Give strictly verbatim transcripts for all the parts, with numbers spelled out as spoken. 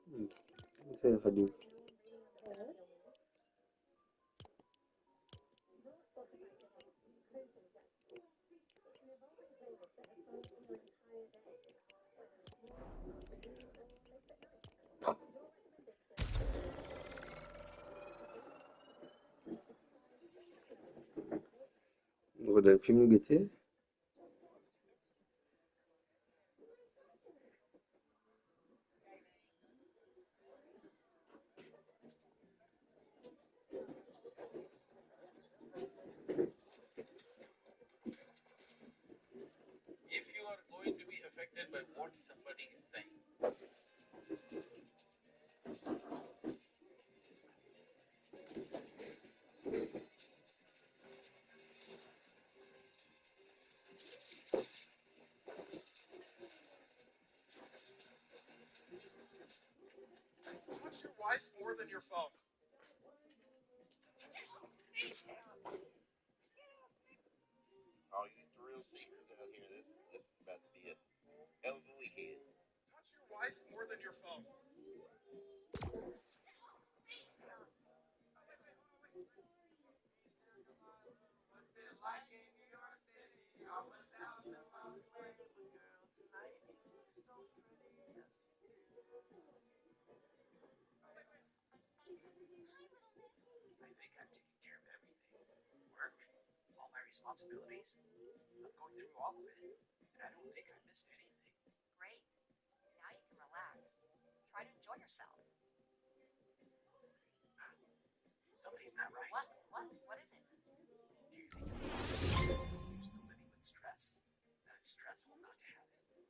Hmm. Sa, sa dou. Mo dan fim nou gete. If you are going to be affected by what somebody is saying, touch your wife more than your phone. All you thrill seekers out here, this, this is about to be a hell of a weekend. Touch your wife more than your phone. I think I've taken care of everything. Work, all my responsibilities. I'm going through all of it, and I don't think I missed anything. Great. Now you can relax. Try to enjoy yourself. Something's not right. What? What? What is it? Do you think it's possible? You're still living with stress? That it's stressful not to have it.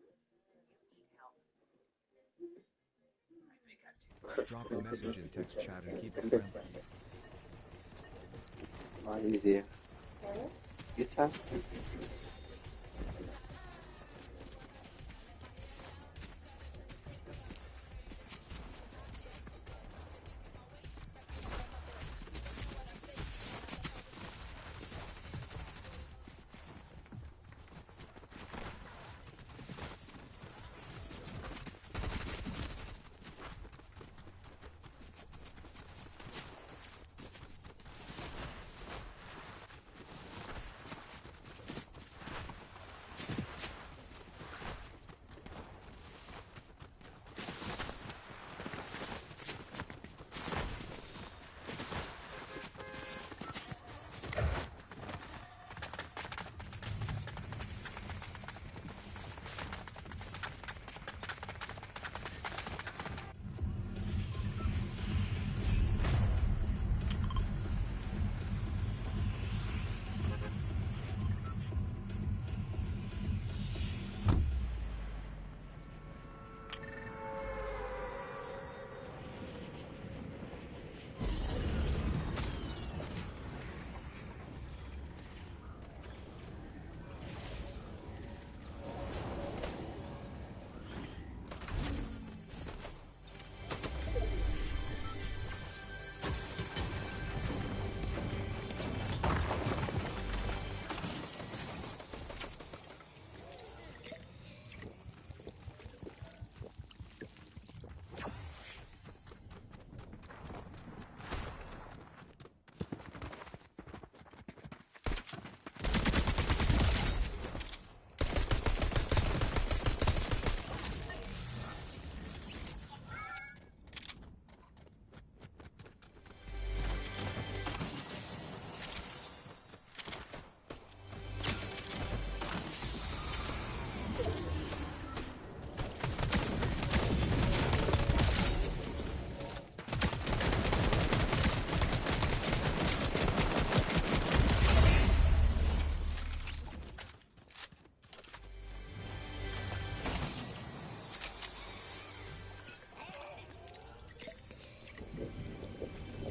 You need help. Drop a message in text chat and keep it friendly. Why is here? It's a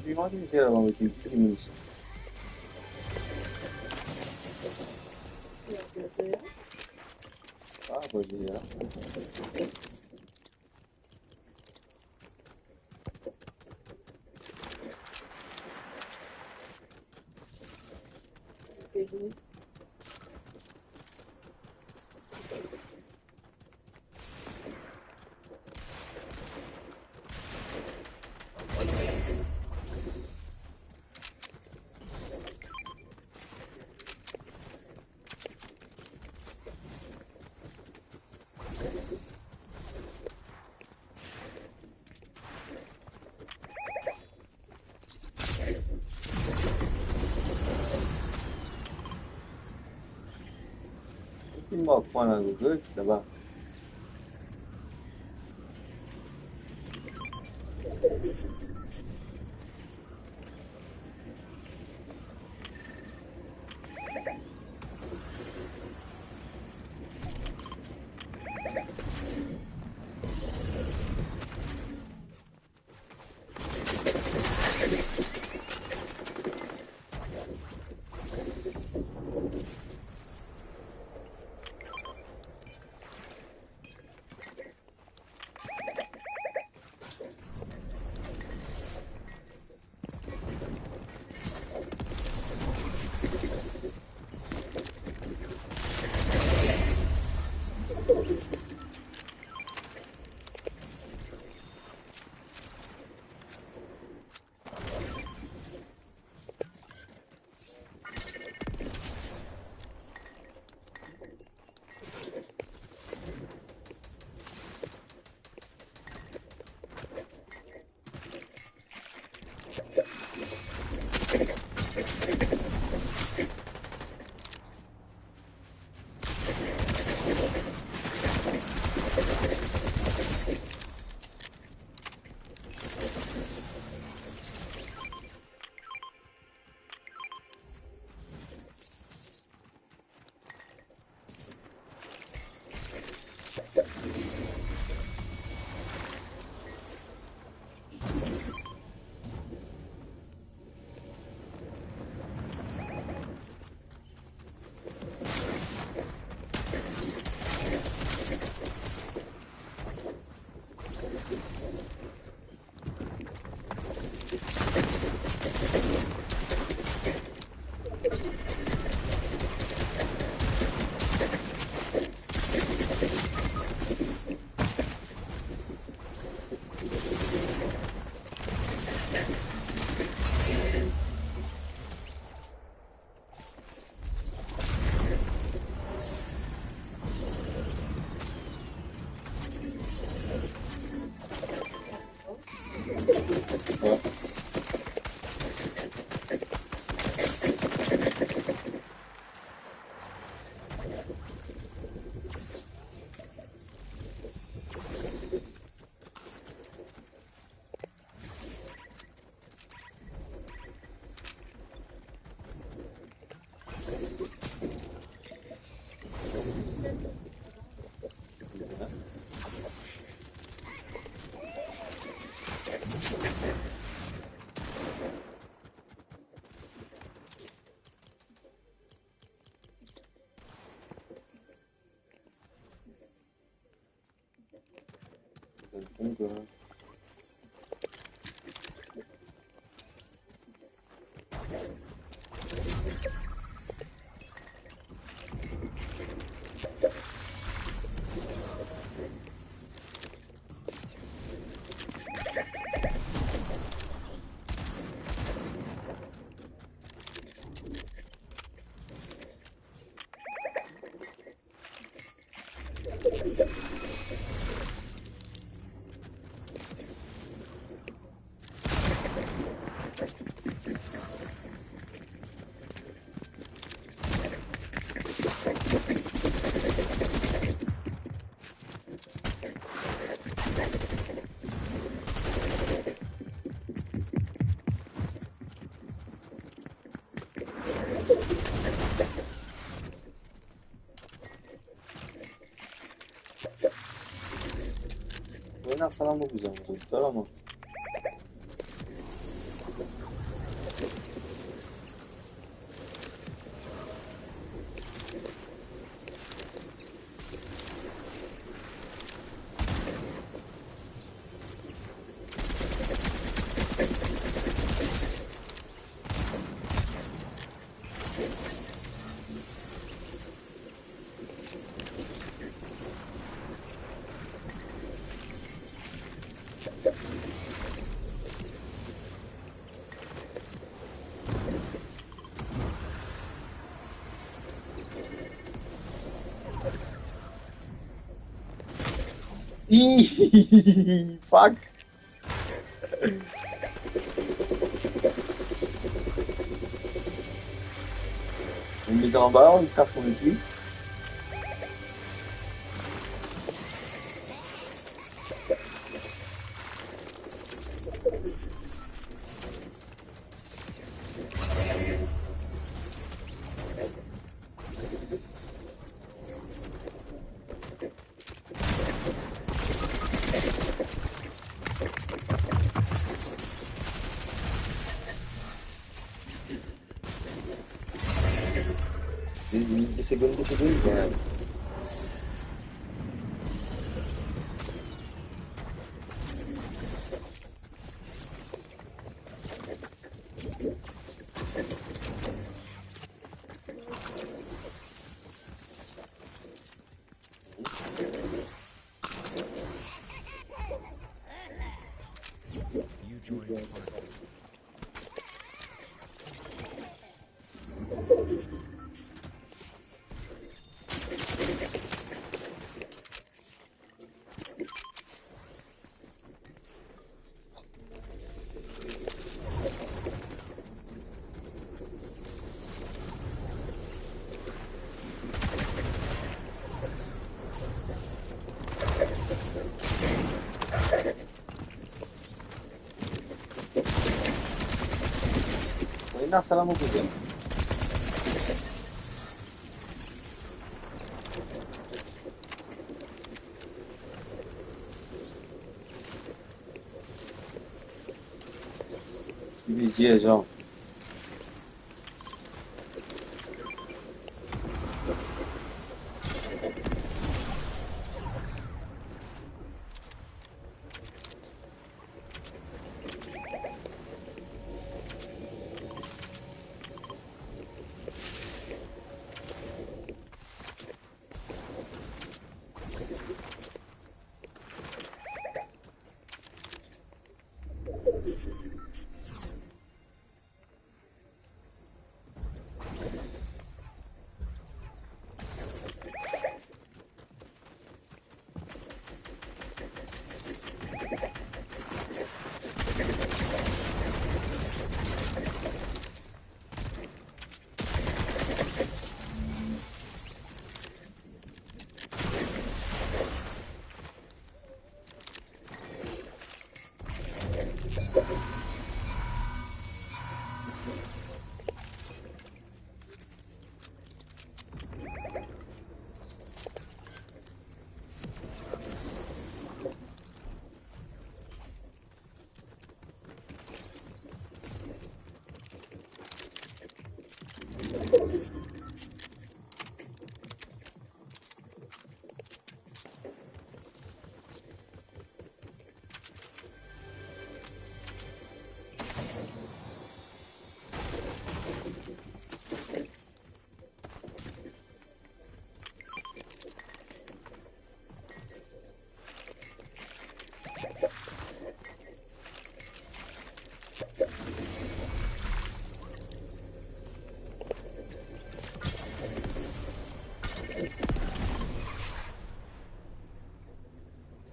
Everyone is here along with you. Pretty nice. Ah, but yeah. Ki mo pran laba? Ena salam mo bizin, mo bizin salam mo. Ih, fuck. Une mise en barre, une tasse qu'on utilise. Des, des secondes, des secondes, quand même. Ena salam ou kote? Plizier zan.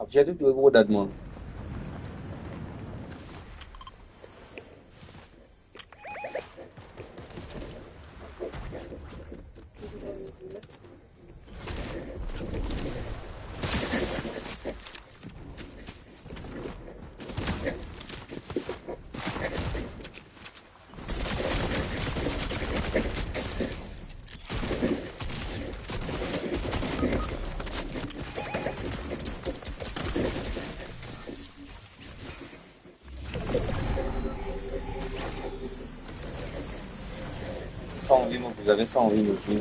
Apre tou, tou gro dat mwa. San vi, mo pou zame san vi, mo pou.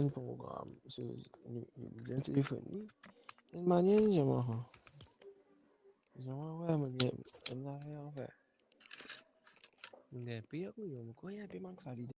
enn program, so, li, li bizin telefonn li. Enn manier li dir mwa, li dir mwa, wi, mo gagn enn zafer anfer. Mo gagn pir kouyon, mo krwar enpe mank sa lide.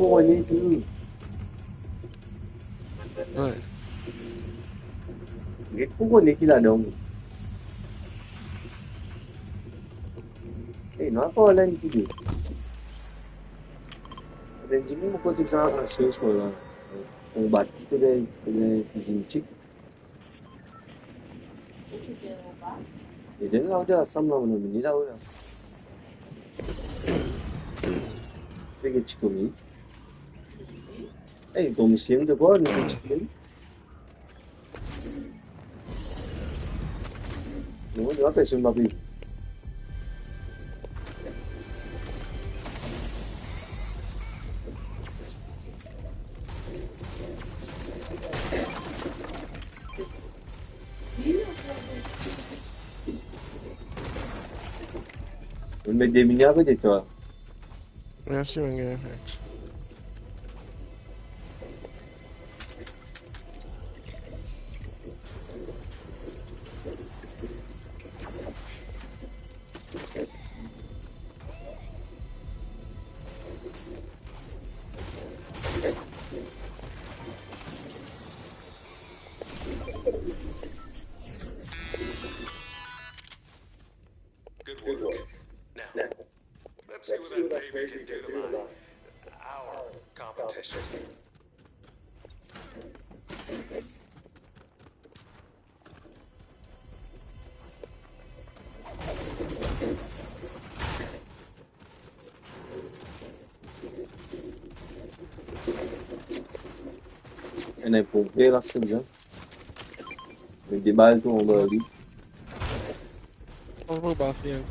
Kouronne tou. Wi. Get kouronne ki ladan. E, non, pa online ki de. Ena dimoun kot sa, ansienn skola. Konbat ki to gagn, to gagn fizi mitik. E dan la, ou de asam la, ou vini la, ou la. Pe get ti komi. E, komi siem de kwa, nou komi siem. Non, la, personn pa pe. Ou met de mini akote twa. Mersi, mon gars, thanks. Good work. Now, let's see what that baby can do to my, our competition. Ena enn ponpie la, se bien. Met de bal tou anba li. Anba bas li, hein.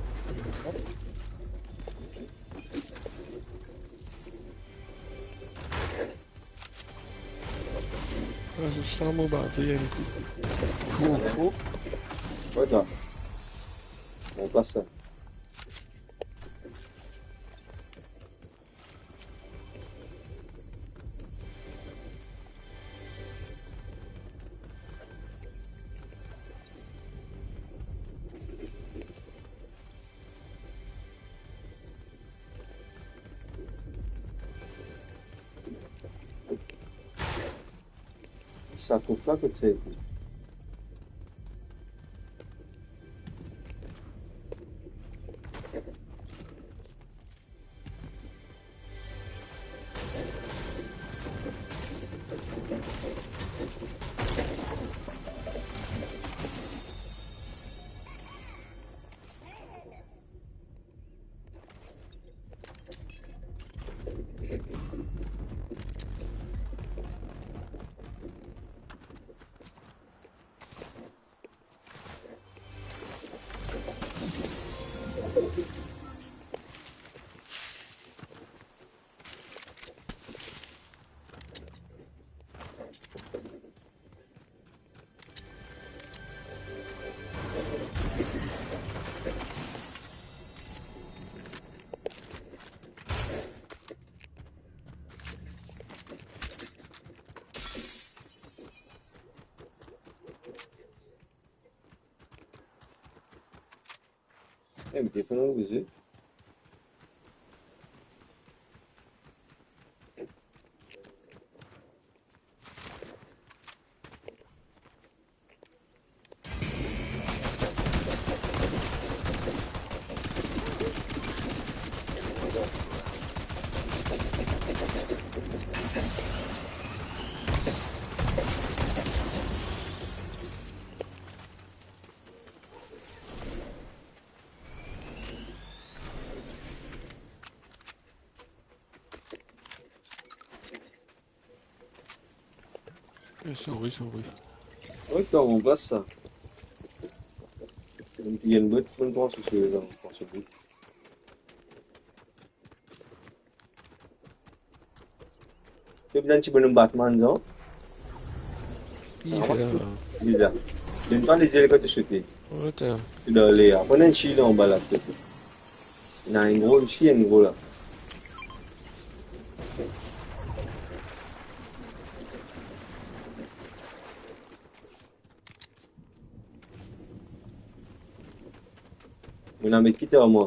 Ah, zis sa mo baz, li enn kou. Kou, kou. Wi, sa. Bon, pas sa. Sa kof la kot sa ete? E, mi telefon la, bizou. Eh, sorry, sorry. Wi, kan ou plas sa. Enn, enn bot, enn pran sou, sou, pran sou bout. To bizin ti bonom Batman, non? Ki fer la? Li la. Donn twa lezel kan to sote. Wi, ta. To dan ler. Pran enn shield anba la, silteple. Ena enn gro isi, enn gro la. Mo ena met ki ta mwa?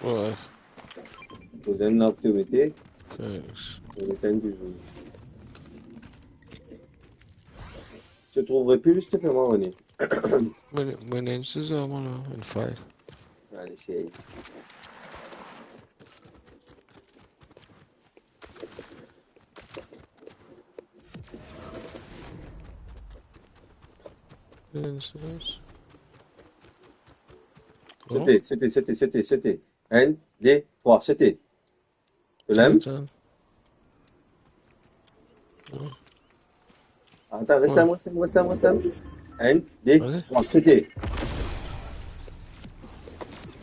Wi. Pou zwenn la pou to mete. Thanks. Mo etenn touzour. Si to trouv repiz, to fer mwa, Rene. Mo, mo ena enn sezar mwa la, enn fay. Ale, sey. Enn sezar. Sote, sote, sote, sote, sote. Enn, de, trwa, sote. To lem? Atann. Atann, res la, res la, res la, res la. Enn, de, trwa, sote.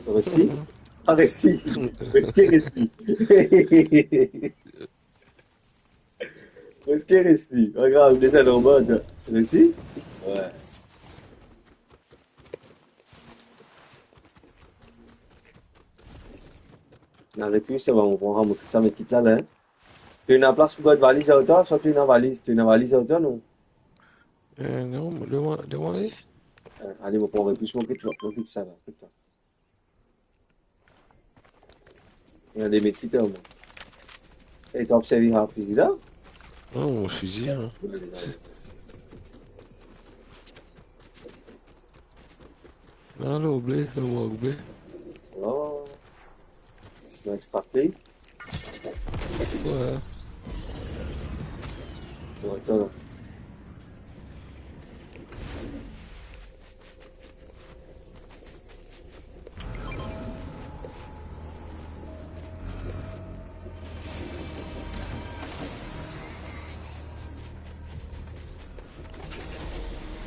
To resi? Pa resi. Preske resi. Preske resi. Pa grav, deza normal, to resi? Wi. Ena repiz, sa va, mo pran, mo kit sa, met kit la, la, hein. To ena plas pou gard valiz ar twa, swa to ena valiz, to ena valiz ar twa, non? Eh, non, mo demann, demann li. Eh, ale, mo pran repiz, mo kit la, mo kit sa la, kit la. Ena de met kit la, mo. E to ap servi ar fizi la? Non, mo fizi, hein. Non, le ble, le wok ble. Oh. Mo extrakte. Wi. Bon, atann.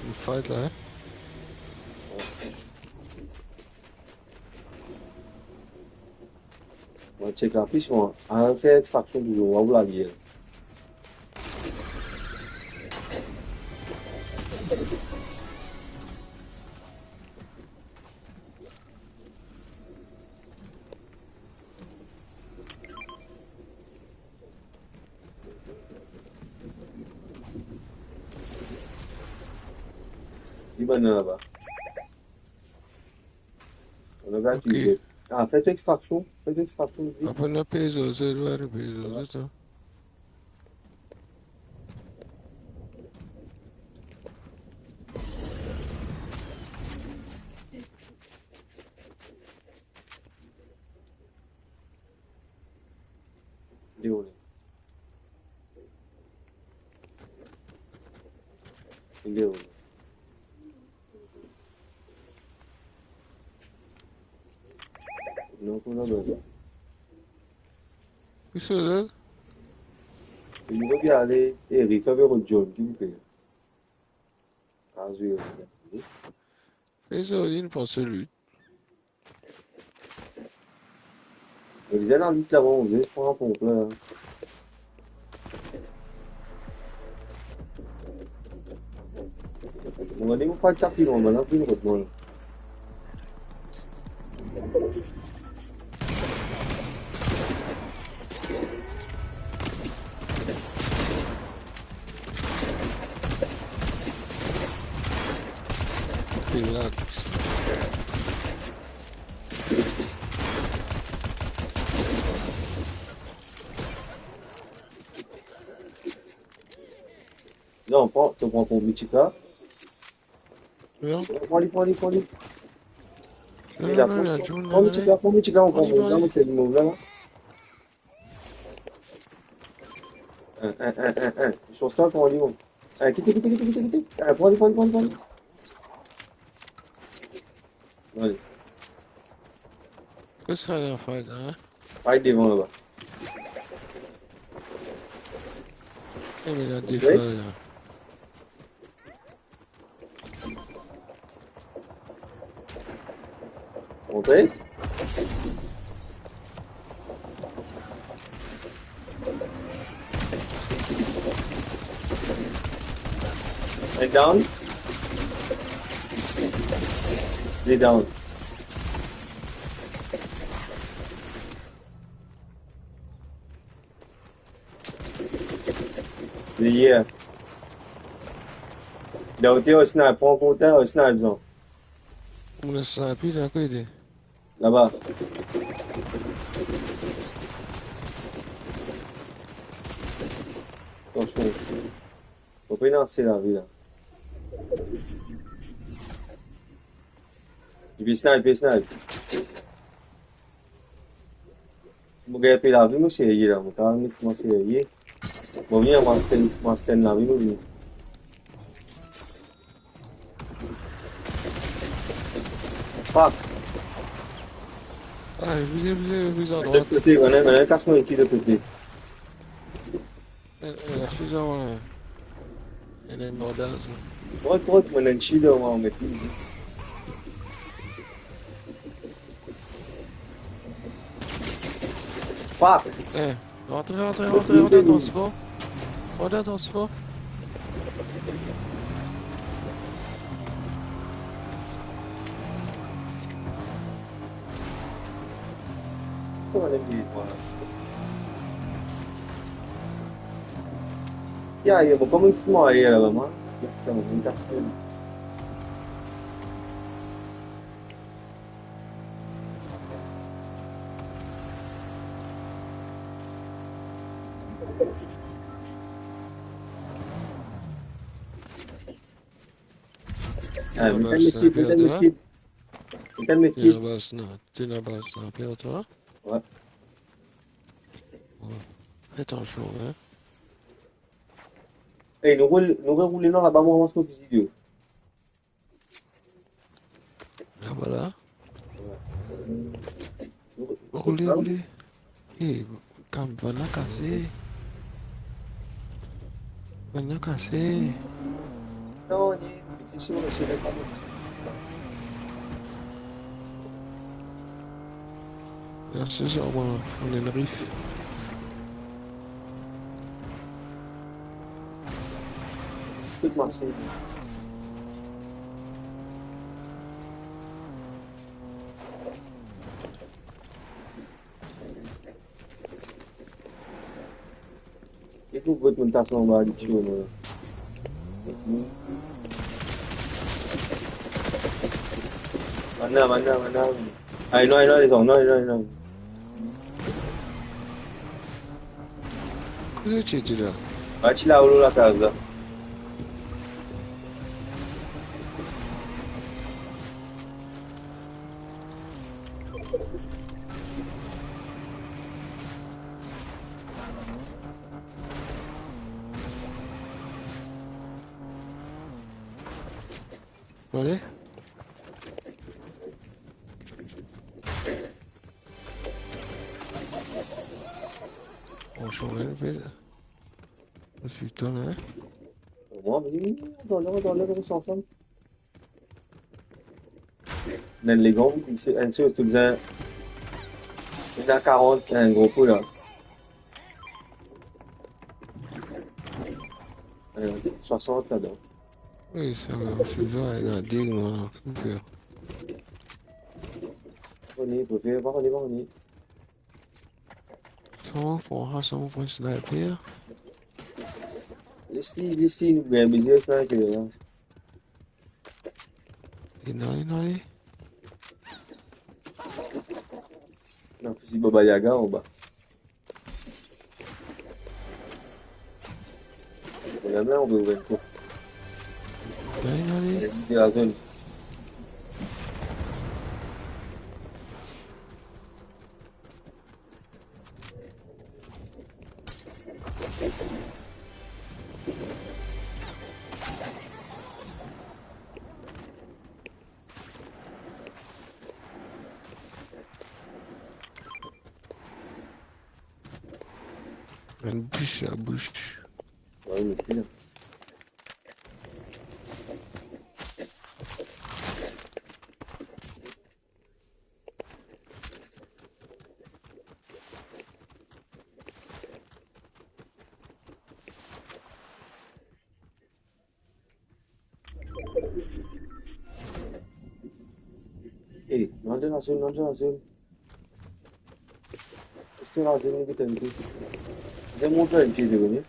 Enn fay la, hein? Mo check lapis, mo. Al fer extraksion touzour, mo al lager. Li bann la laba. On a gagné. Ok. Ah, fer to extraksion. Fer to extraksion, vit. Apre nou pey zot, zot, nou pey zot, hein. Li ou li? Li ou li? Non, pou nou. Kisoz la? Li ou li ale, e, li fer rod John, ki li fer? Azwi, e, zoli, nou pran seli. Mo bizin al vit laba, mo bizin pran ponp la. Mo gagn mo pa ti pi lwen, mo la vinn kot mwa la. Relax. Non, pran, to pran pou mitik la. Non. Pran li, pran li, pran li. Non, non, non, la, pran, pran mitik la, pran mitik la, pran li, pran li. Pran mitik la, pran mitik la, pran li, pran li. Pran mitik la, pran li. Hein, hein, hein, hein, hein. Li sanz tan, pran li, bon. Hein, kite, kite, kite, kite, kite. Hein, pran li, pran li, pran li, pran li. Ale. Kosa la fer la, hein? Al devan laba. E, me la devan la. Monte. Enn down. De down. Li ye. Dan kote, o snipe, pran kote, o snipe, zan. Mo snipe, dan kote? Laba. Atansion. Mo pena ase lavi la. Li pe snipe, li pe snipe. Mo gagn pe lavi, mo serye la, mo kapav met mwa serye. Mo vini, mo aste, mo aste enn lavi, mo vini. Fuck. Ah, vize, vize, vize a drwat. Lot kote, bann, bann kas mwa ki lot kote. Eh, eh, la fize, ouais. Ena enn bordel sa. Kot, kot, mo ena enn shield, mo met li. Fuck. Eh, rantre, rantre, rantre, rantre dan transpor. Rantre dan transpor. Sa va ale vit, mwa. Ya, ya, mo kouma fou ayer laba, mwa. Ya, sa va, mo kas mwa. Ah, mo tann lekip, mo tann lekip. Mo tann lekip. Ti ena bal sniper, ti ena bal sniper, twa? Ouais. Ouais. Fer atansion, hein. Eh, nou roul, nou roule non laba, mo ranmas mo fizi, yo. Laba la. Roule, roule. Eh, kam, bann la kase. Bann la kase. Non, li, li, li, li, li, li. Merci, ça, on, on a une riff. Tout marse. E pou kot monn tas anba adiksion, mwa. Bann la, bann la, bann la. Ay, non, non, lezom, non, non, non. Kote ti ete la? Pa ti la, lor lakaz la. Ale. On change un peu. Je suis étonné, hein. Mwa, vini, vini, vini, vini, vini, vini, vini, vini, vini. Ena legan, se enn soz to bizin, ena karant, enn gro kou la. Eh, swasant ladan. Wi, sa, se sa, ena de, mwa, ki pou fer? Pa kone, pou fer, pa kone, pa kone. Sa, pou sa, pou sniper. Les li, les li, nou gagn bizin sniper la. Ena, ena, ale. Non, fizi Baba Yaga anba. Ena la, on pe ouver enn kou. Ena, ale. Ena la zone. Enn bous a bous. Wi, wi, wi. Eh, nou al dan lazone, nou al dan lazone. Reste lazone, nou gete enn kou. Vinn mont enn pie, to kone.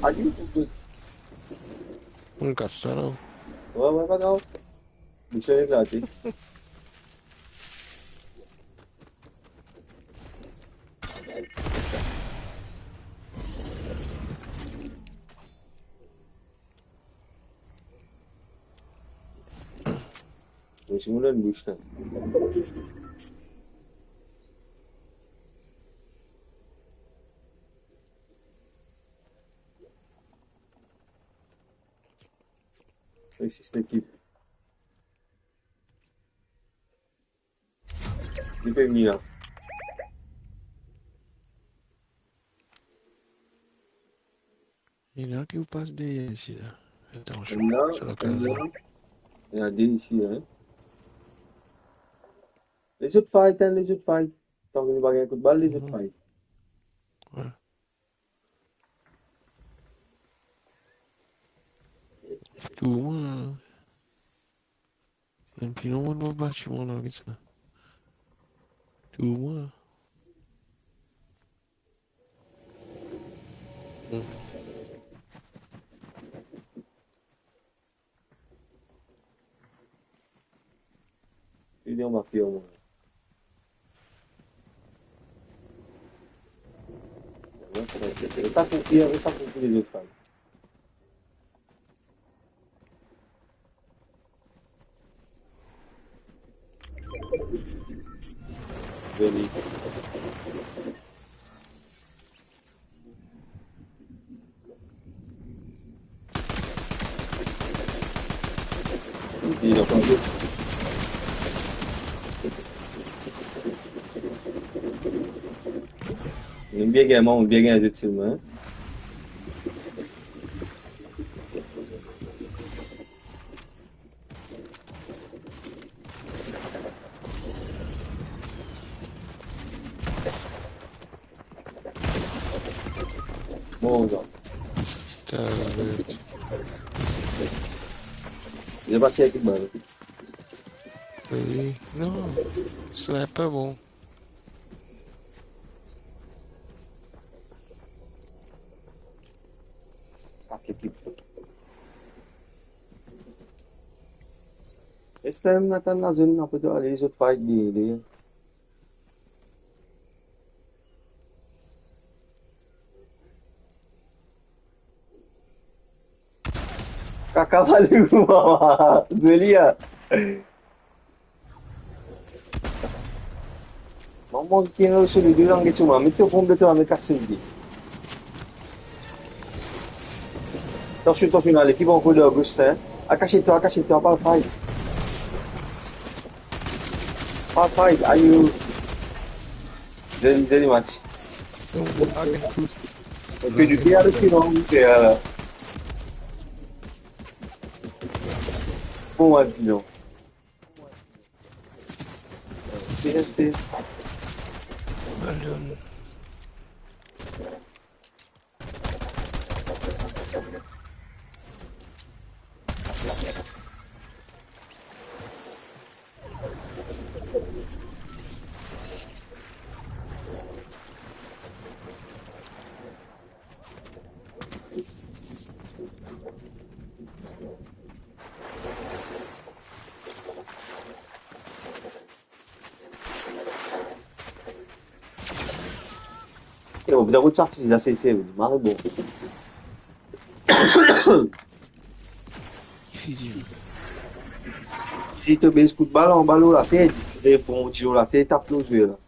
Ayo, pou kot. Monn kas twa la. Wi, wi, pa grav. Bous la eklate. Ti moun dan bouch la. Isi, se lekip. Li pe vini la. Ena ki ou pas deryer isi la. Atansion, ena, so lakaz la. Ena, ena de isi la, hein. Lezot fight, hein, lezot fight. Tanki nou pa gagn kout bal, lezot fight. Wi. Tou mwa. Enn pli lon bann batiman la, get sa. Tou mwa. Hmm. Li anba pie, omwin. Sa pou pie, sa pou pie lezot fam. Vini. Li anba pie. Nou bien gagn, nou bien gagn zot sirman, hein. Bon, non. Putain, arrête. Li pa tir ki bal. Wi, non, sniper bon. Ak lekip. Estem, nou atann lazone, apre to ale, lezot fight deryer. Kaka valou, mama. Zoli, hein? Mama, ki ena so lide la, get so mama. Met to ponp, met to mama, kas lide. Atansion, atansion, ena lekip ankor dan gos, hein. Akasiet twa, akasiet twa, pa fight. Pa fight, ayo. Zoli, zoli match. Bon, ah, get good. Ok, du coup, avec qui on fait, euh, bon, ouais, non. P S P. Allez, on- Yo, dan kot sa fizi la, se, se, mari bon. Fizi. Si to bez kout bal anba lor latet, reponn ti lor latet, tap lor zwe la.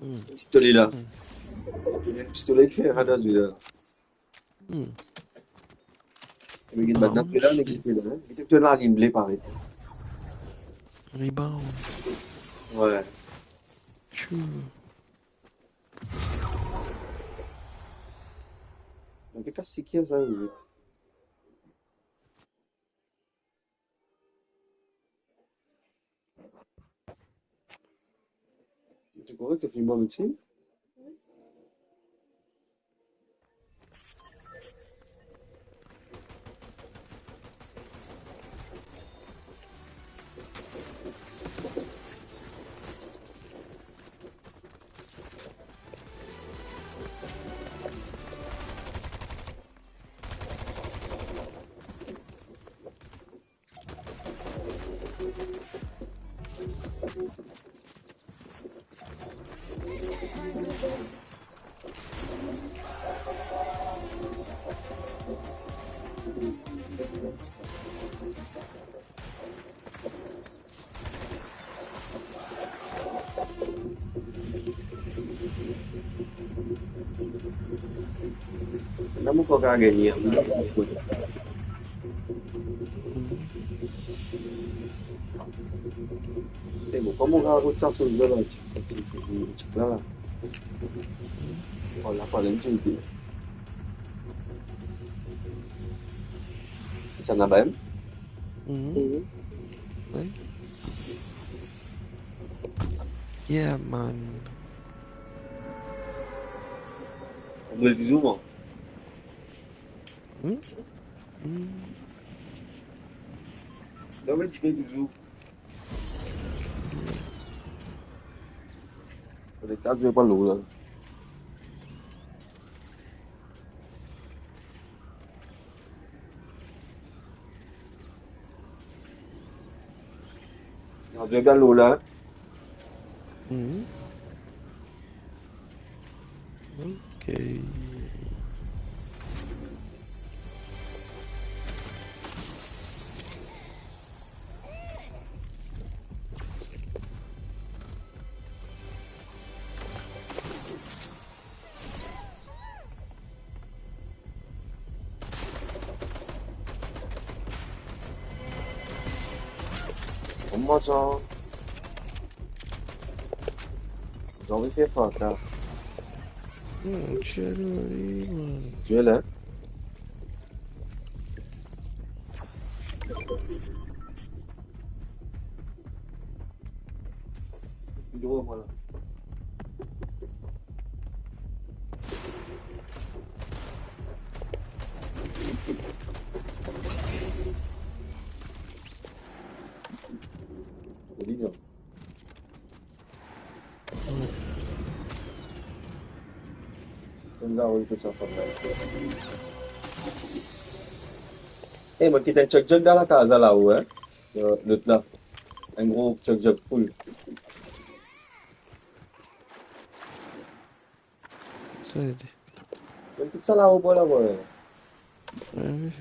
Hmm. Pistole la. Hmm. Pistole ki fer sa dan zwe la. Hmm. Me gagn bann nat la, me gagn la, hein. Gete to lalim ble parey. Rebound. Ouais. Tchou. Donk, kas sikir sa, wi. To korek, to finn bon, medsin? La mo krwar gagne. E bon, kouma mo rakont sa, so la, ti, sa ti, ti, ti, ti, la, la. Oh, la, pa lem, ti, ti. Sa na ba em? Mhm. Mhm. Wi. Yeah, man. Mo touzour, mwa. Hmm? Hmm. Non, me ti pe touzour. Konekte, zwe pa lor la. Non, zwe pa lor la. Mhm. Ok. Kouma sa? Zot inn fer fraka. Hmm, tir li, man. Tir la. Drwa, vwala. Konn la, wi, kot sa fann la. E, mo kit enn Chuck Jug dan lakaz la, lao, hein. Euh, lot la. Enn gro Chuck Jug full. Sa, li di. Mo kit sa lao, bor la, bor la. Wi, wi.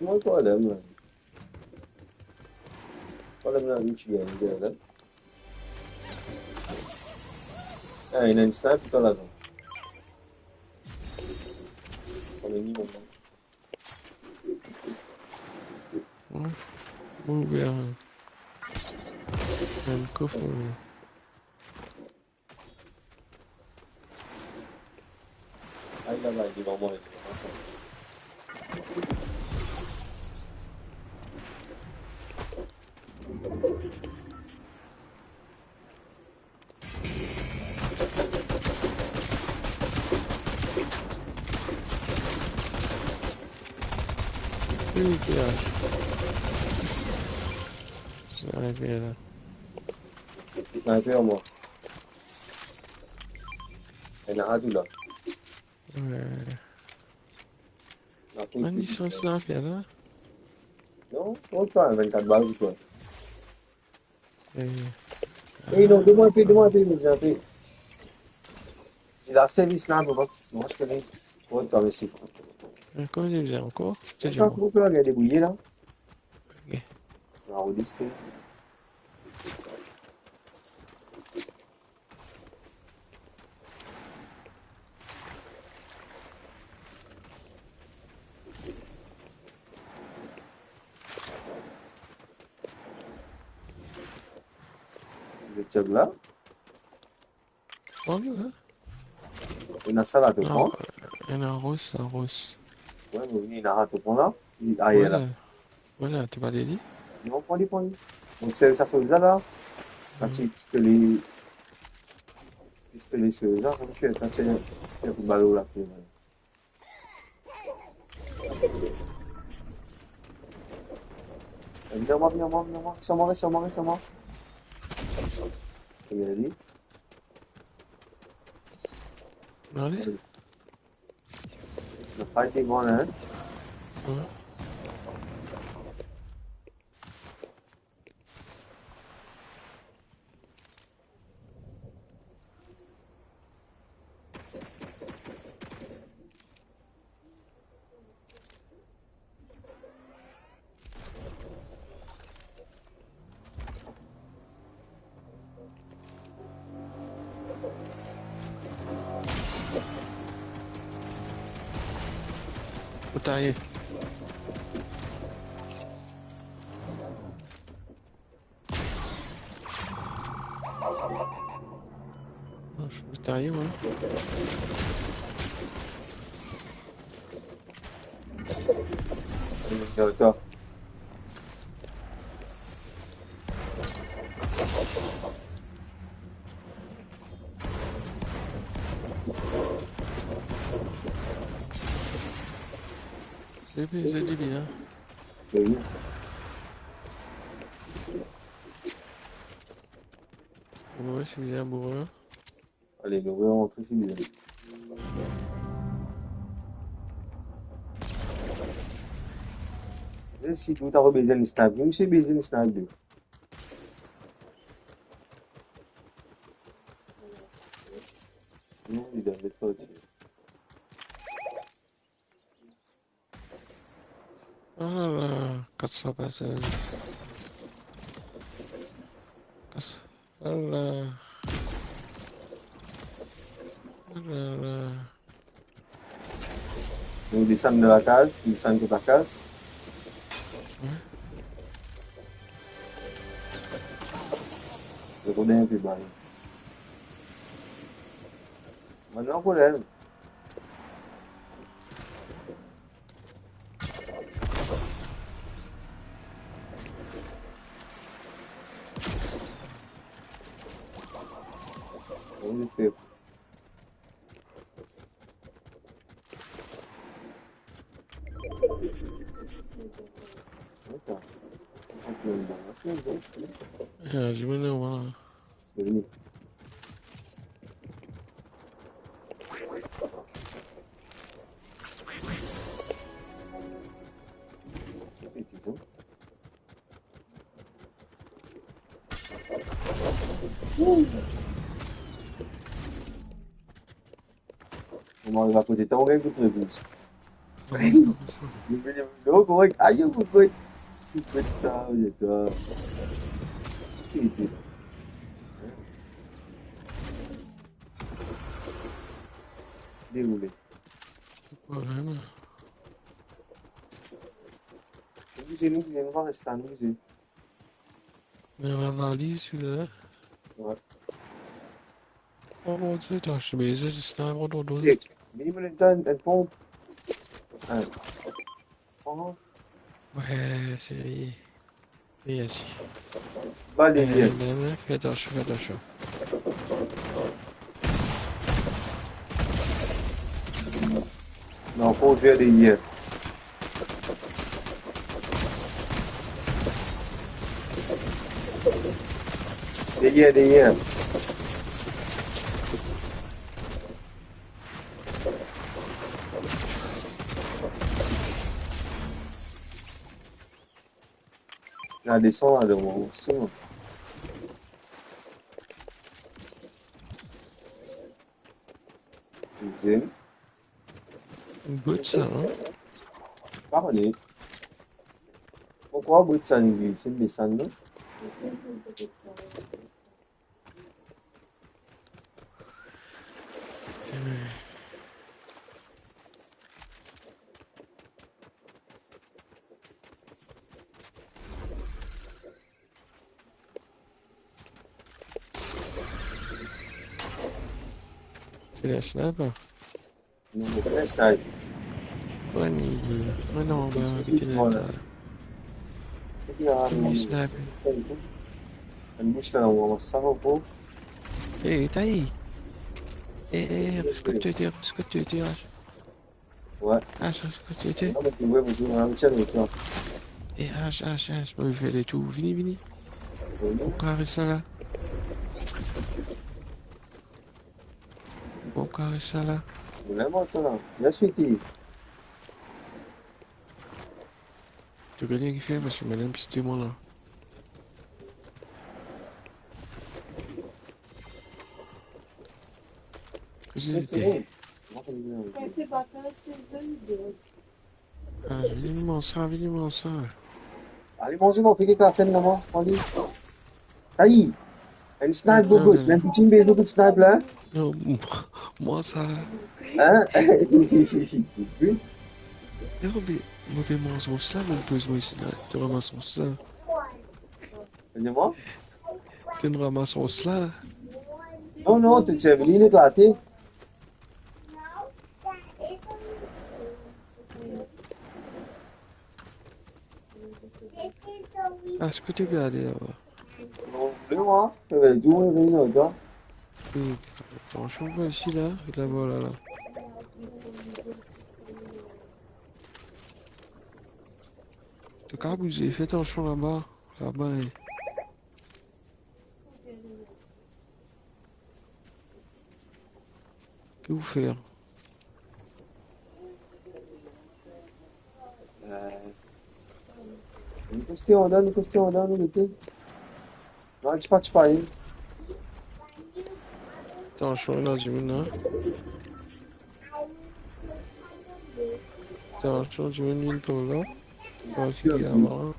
Mo problem la. Problem la, nou ti gagn, gagn la. Ah, ena enn sniper la, sa. Problem ni, mwa. Wi. Mo ouver enn kof, wi. Ay, la, la, devan mwa, devan mwa. Wi, wi, wi. Sniper la. Sniper, mwa. Ena tou la. Wi. Bann lisans la fer la. Non, non, pa, vennkat bal pou twa. Eh. Eh, non, donn mwa enpe, donn mwa enpe, donn mwa enpe. Si la servis la, papa. Non, je connais. Oh, twa, mesi. Eh, kouma dir sa ankor? Sa, sa, kouma pou la gagn debrouye la? Ok. La, on disque. Le tchèb la. Pran li, wi. Ena sa la, to pran? Non, ena ros, sa ros. Wi, mo vini la, to pran la. Li ayer la. Vwala. Vwala, to pa li. Non, pran li, pran li. Donk, se sa solda la. Sa ti pistole, pistole solda, kouma fer, sa ti fer pou balo la, ti. Vini, vini, vini, vini. Res ar mwa, res ar mwa, res ar mwa. Regarde. Allez. Na pa devan la, hein? Ouais. Ou ta ye? Non, je suis arrivé, moi. D'accord. Bebe, zot dibin, hein? Ben oui. Ouais, c'est bizarre, bourrin. Ale, nou re rantre si bizin. E si nou ta bezin snipe, nou ti bizin snipe de. Non, li dan lot parti. Ah là là, quatre cents personnes. Quatre cents, ah là. Ah là là. Nou desann dan lakaz, nou desann kot lakaz. Ouais. Nou rod enn pe bal. Bann la problem. Kouma li fer? Atann. Atann, atann, atann. Ya, dimoun la, vwala. Vini. Kouma ariv akote twa, ou gagn kout rebous. Non, korek. Ayo, kout rebous. Kout rebous sa, oye, twa. Ki ti la? Deroule. Problème. Nou bouze, nou bouze, nou pa res la, nou bouze. Mem lavaliz, sila. Ouais. Oh mon Dieu, t'as acheté mes yeux, c'est un gros dodo. Hey, vini, mo donn twa enn, enn ponp. Hein. Oh. Ouais, c'est... Yes. Ba, deryer. Eh, mais, mais, fais attention, fais attention. Non, faut ouvrir deryer. Deryer, deryer. La desann la, devan, si, mwa. Deziem. Bot sa, non? Pa kone. Pourkwa bot sa, li glise, li desann, non? Ti la sniper? Non, mo pa snipe. Ouais, non, euh, ouais, non, bah, vite, là, t'as... Qui me snipe? Enn bous la, nou ramas sa ankor. Eh, t'as eu? Eh, eh, reste côté, reste côté, H. Ouais. H, reste côté. Non, mais ouais, mais tu vois, un petit avec toi. Eh, H, H, H, moi, je vais aller tout. Vini, vini. Oui. Pourquoi reste là? Mo kares sa la. Mo la mont la. Bien, sweetie. To gagn ki fer, paski mo ena enn pistole mwa la. Kote li ete? Ah, vini manz sa, vini manz sa. Ale manze, mo fek ek latenn la, mwa, ale. Ayi, enn snipe, non, gogo, non, non. Mem piti, enn piti snipe la, hein? Non, mwa sa. Hein? Non, me mo pe manz mwa sa, mo poz mwa isi la, to ramas mwa sa. Ede mwa. To ramas mwa sa. Non, non, to ti vini, li eklate. Ah, eski to pe ale laba? Non, vle mwa, sa va dir, wi, vini laba. Wi, atansion, isi la, laba, la, la. To kav bouze, fer atansion laba, laba, hein. Ki ou fer? Euh, nou koste andan, nou koste andan, nou mete. Non, ti pa, ti pa, hein. Atansion, ena dimoun la. Atansion, dimoun vinn par la. Bon, si, avan.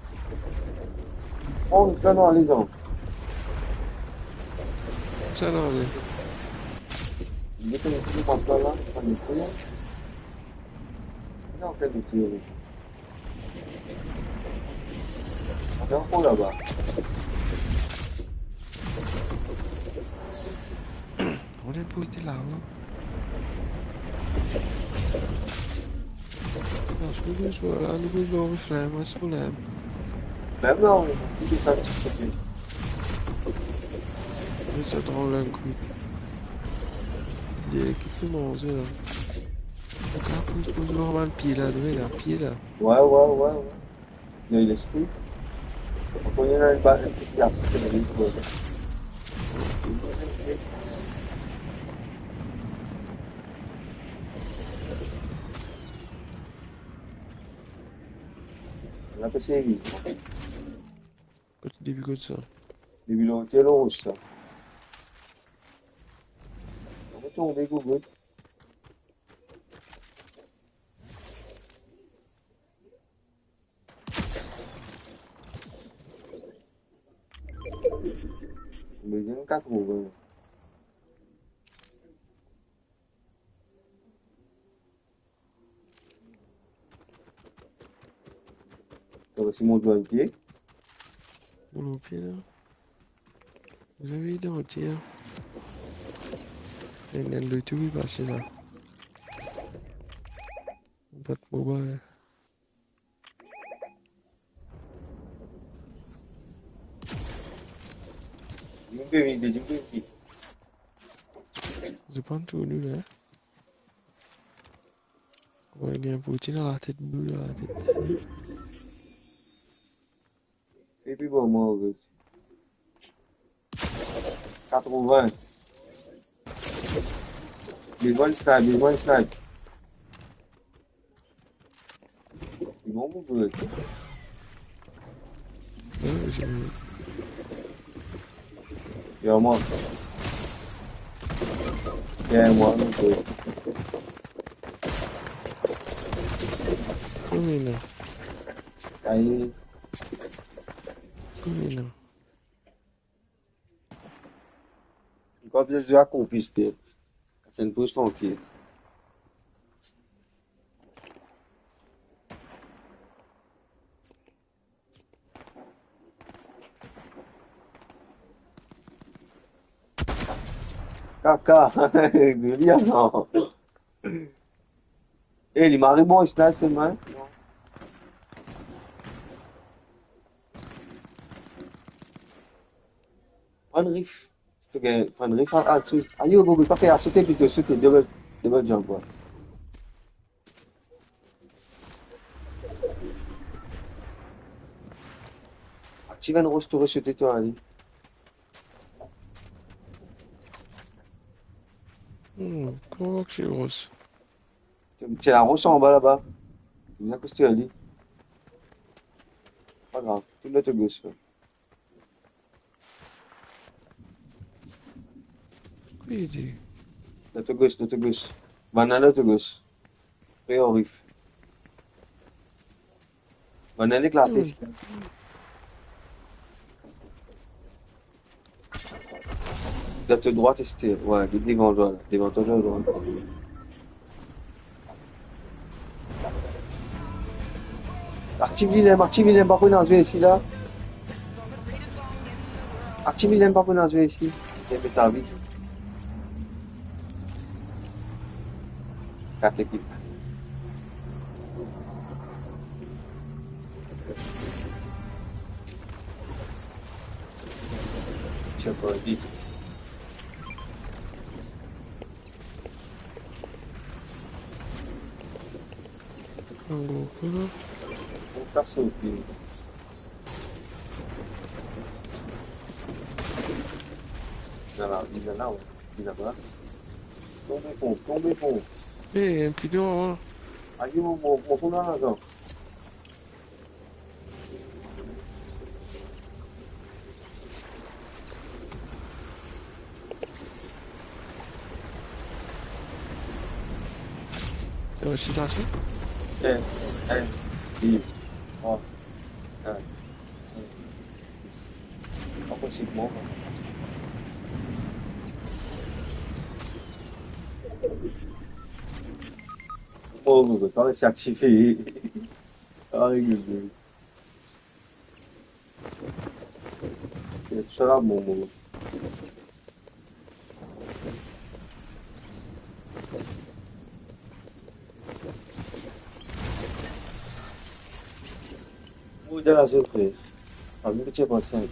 Oh, sa non, ale, zan. Sa non, ale. Li pe met li par la, pa met li la. Non, pa met li la. Atann ankor laba. Ou le pou ete la, wi. Non, si nou bezwin la, nou bezwin reflem, pa problem. Mem la, ou, ou pe sa, ti seke. Ou sa tro lengou. Li ki pou manze la. Ou kav poz, poz normal pie la, dwe la, pie la. Wi, wi, wi, wi. Li lespri. Ankor ena enn ba-, enn pti asi, se li, wi. La pe servi. Kot, depi kot sa? Depi lotel ros sa. Mo tonbe, gogo. Mo bezwin katrovin. To osi mont lor enn pie? Mont lor pie la. Zot ena dan tir. Enn, enn loto pe pase la. Bat mo ba. Dimoun pe vini, dimoun pe vini. Zot pran tou nou la. Mo gagn pou ti dan latet, nou dan latet. Epi bon, mo res. Katrovin. Devan snipe, devan snipe. Li bon pou gwe. Wi, wi. Yo, mwa. Yo, mwa, nou gwe. Kouma la? Aye. Kouma la? Ankor plis zwe akomplis, te. Kas enn poz trankil. Kaka. Zoli, sa. Eh, li mari bon, snipe selman, hein? Pran rif. Si to gagn, pran rif al, al sot. Ayo, gogo, pa fer, al sote plito, sote, double, double jump, wi. Aktiv enn ros, to resote, to ale. Hmm, kouma ki ros? Ti ena ros anba laba. Bizin koste ali. Pa grav, tourn dan to gos la. Ki li dir? Dan to gos, dan to gos. Bann la dan to gos. Pre ar rif. Bann la ek lapes. Hmm. Dan to drwat, Esther. Wi, li devan twa la. Devan twa, devan twa. Aktiv li, lem, aktiv li, lem, pa pou ena zwe isi la. Aktiv li, lem, pa pou ena zwe isi. Lem, met lavi. Kat lekip. Tiens, pas dit. Alor, alor. Pou kas so pie. Vinn la, vinn la, wi. Vinn la, tonbe fon, tonbe fon. Eh, enn pidon, wi. Ayo, mo, mo pou larzan. T'as réussi à tracer ? Yes. Hey. Vive. Oh. Ah. Yes. Impossible, moi. Oh, Google, pa resi aktive. Ay, Google. Sa la, bon, bon. Ou dan la zone, frer. Parmi ki ti pran senk.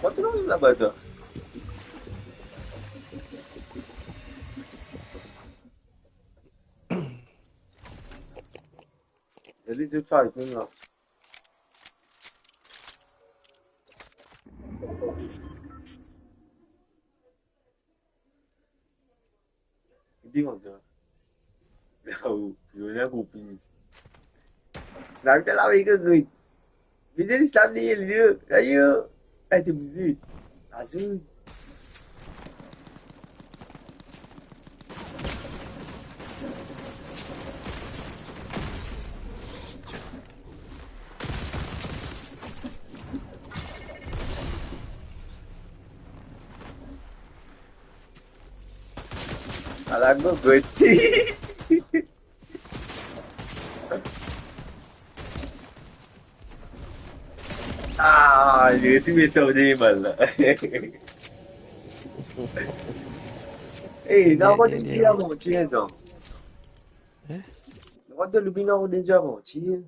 Kot ou laba, twa? Li zot fight mem la. Li dimann sa. Yo, yo ena konpli. Sniper la, me gagn. Vide li sniper li, li, li, li. Ey, to bouze. Azou. Ala gogoti. Ah, li resi met sa dernie bal la. Eh, nou ankor de zwe avantir, non? Hein? Nou ankor de zwe avantir.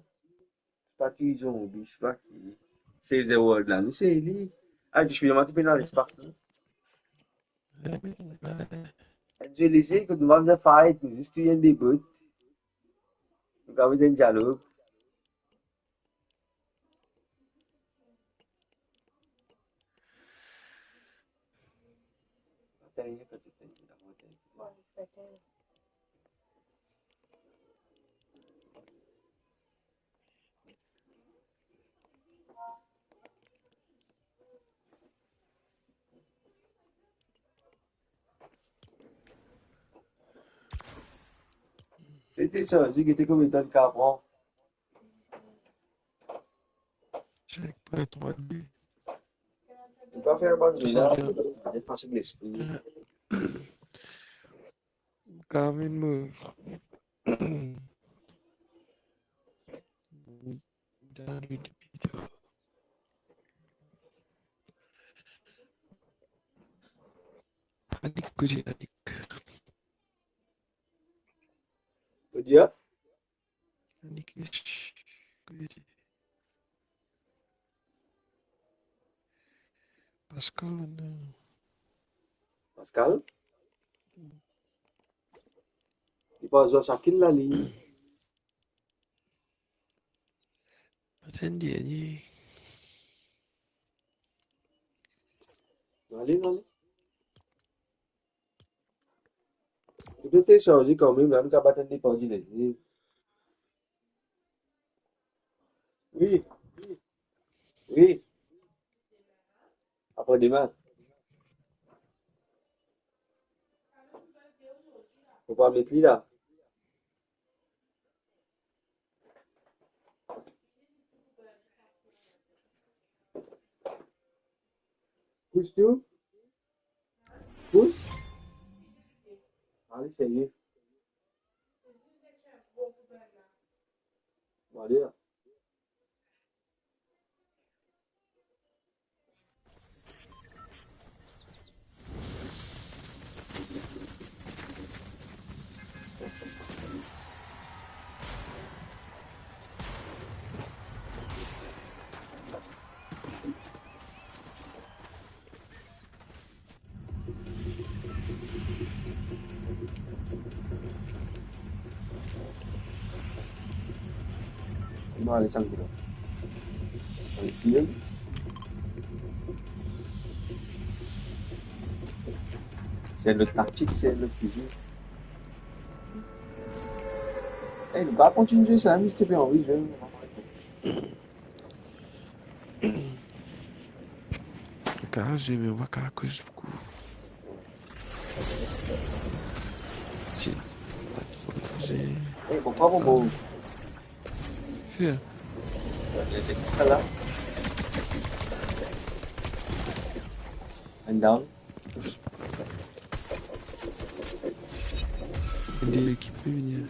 Pa touzour zonbi, se pa ki. Save the world la, nou se li. Ah, to pe, to pe dan lespas, non? Enn zwe lese, kot nou pa bizin fight, nou zis touy enn de bot. Nou kapav met enn dialog. Se te sanze, gete konbien tan li kapav pran. Check point trois D. Ou pa fer bann zwe la, Trois D. Efase lespri. Kamin mo. David Peter. Anik, kote Anik? Kote, a? Anik, kote? Pascal, non. Pascal? Li pa zwe sa kil la, li. Atann, dernie. Ale, ale. Ou pe telesarze kanmem la, nou kapav atann depann dimoun. Wi. Wi. Apre demin. Ou pa met li la. Pous tou. Pous. Ale, serye. Bon, ale la. Bon, ale, sann koulè. Isi, hein. Se lot taktik, se lot fizi. Eh, nou pa kontign zwe sa, mi ti pe anvi zwe. Kara, zwe, me ou pa kapav koz boukou. Si. Zwe. Eh, bon, pa bon, bon. Fer. Sa la. And down. Li ki pe vini.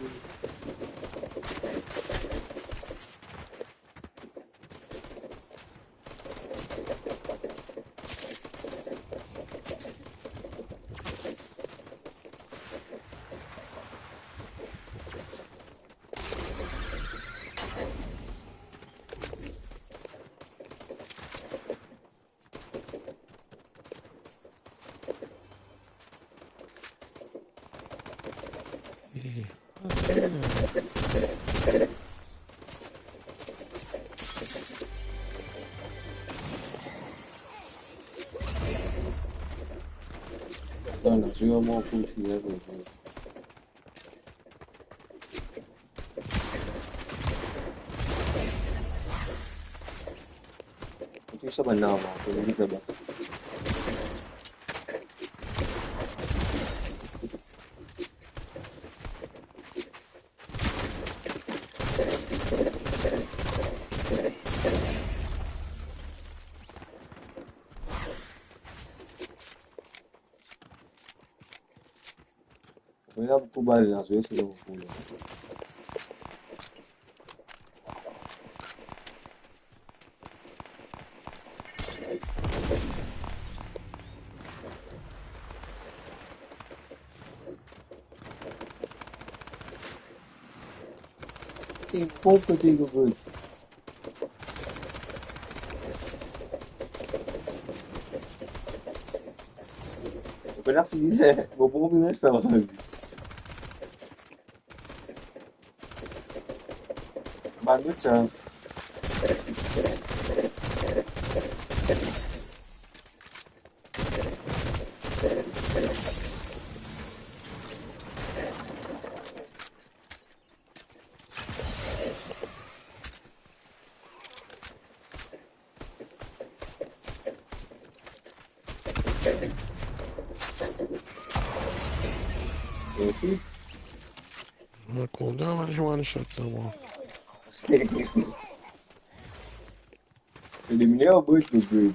Non, non, se vreman pou fini avek. Tou sa bann la, on va vinn laba. Ena boukou bal la, se, se boukou la. Ki bon kote Google. Ou pena fini, mo pou fini sa. Bann bout sa. Mersi. Mo kontan, mo one shot la, mwa. Elimine, oh, bout, bout, bout.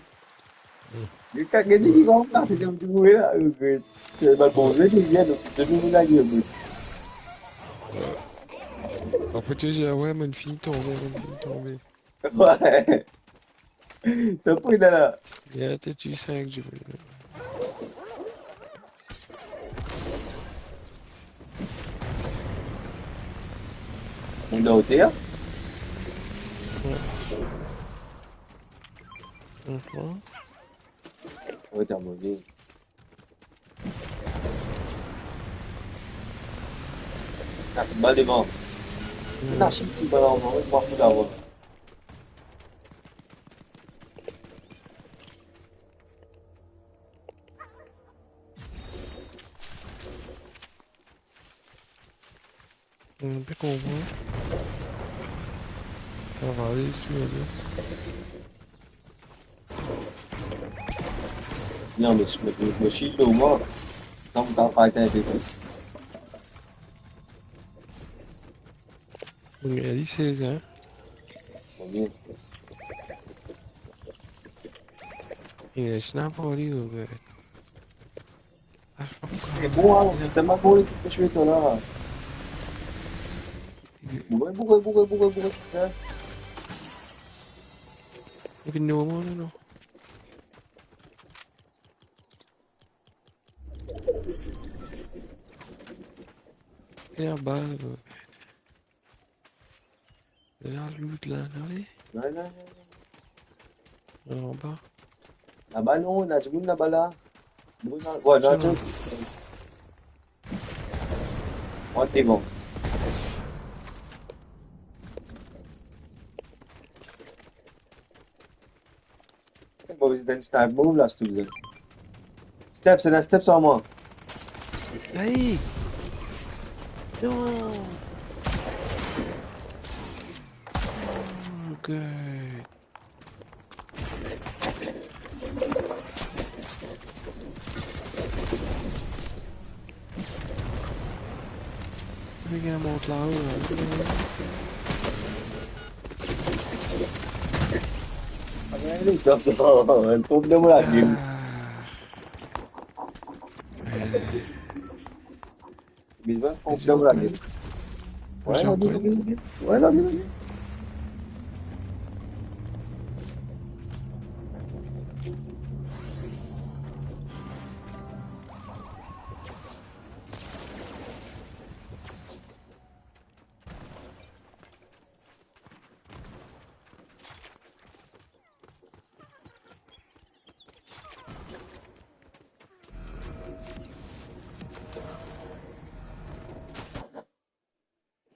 Hmm. Li ka gete ki konsa, se li ki mouri la, bout, bout. Se bann bon zwe ki vinn, donk, se nou la, bout, bout. Wi. Sa protezer, wi, mo finn tonbe, mo finn tonbe. Wi. Sa pou la la. Ya, te twi sink dimoun. Ou dan oter? Wi. Mhm. Wi, ta move. Ena bal devan. Hmm. Ena shit, ti bal anvan, wi, mwa pou lavan. Mo pa konpran. Travay, si ou ve. Non, me, me, me, me, si lo mwa, sa mo kapav fight enn pe plis. Bon, li sez, hein? Bon, bien. Li res la pou li, ou, euh, ah, je sais pas pourquoi. Se bon, hein, se pa pou li ki pe tue twa la. Boure, boure, boure, boure, boure, hein. Li vinn devan mwa, non, non. Li anba, la. Li al loot la, non, li? Non, non, non, non. Li anba. Laba non, ena dimoun laba la. Dimoun la, ouais, non, tiens. Tiens. Mont devan. Mo bizin enn snipe move la, si to bizin. Step, se la step sa, mwa. Aïe! Non! Oh, God. Li gagn mont lao, la. Amen, li dan sa, enn problem la, game. Ah. Bizin enn problem la, game. Ouais, la, bien, bien, bien. Ouais, la, bien, bien.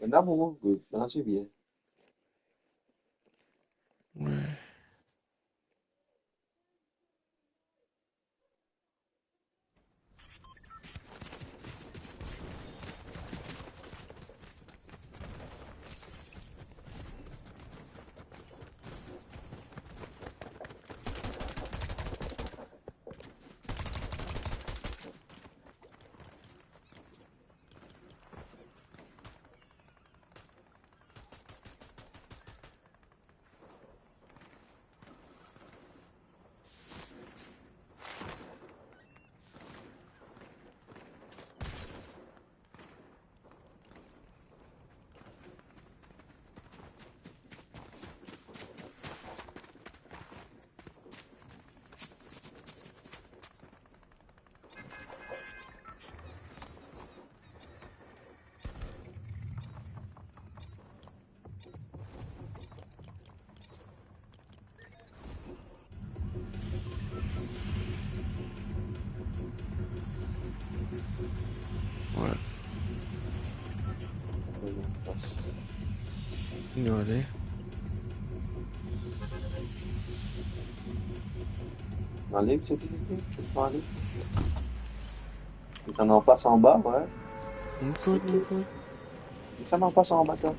Ena bon, good. Ena, se bien. Ouais. Ouais. Nou ale. Ale, ti, ti, ti, ti, ti, ale. Li sa anplas anba, ouais. Li sa anplas anba, twa.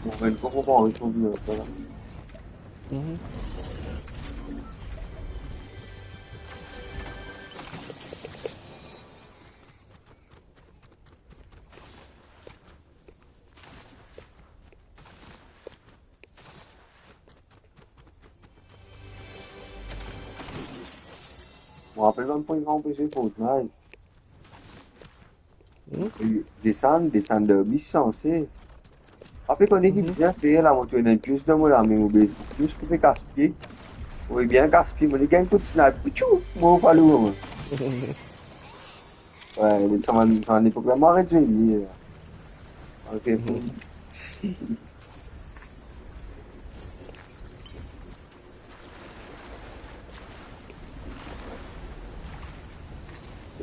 Bon, ben, pa konpran, li trouv li, voilà. Mhm. Mo rapel pa, mo pa anpes Fortnite. Hmm? Desann, desann dan bis sanse. Apre, kan ena ki bizin fer la, mo trouv ena enn pies dan mo lame, mo be pies koupe kas pie. Mo bien kas pie, mo gagn kout snipe, tchou, mo falou, mo. Ouais, sa bann, sa bann lepok la, mo aret zwe li, la. Aret zwe li.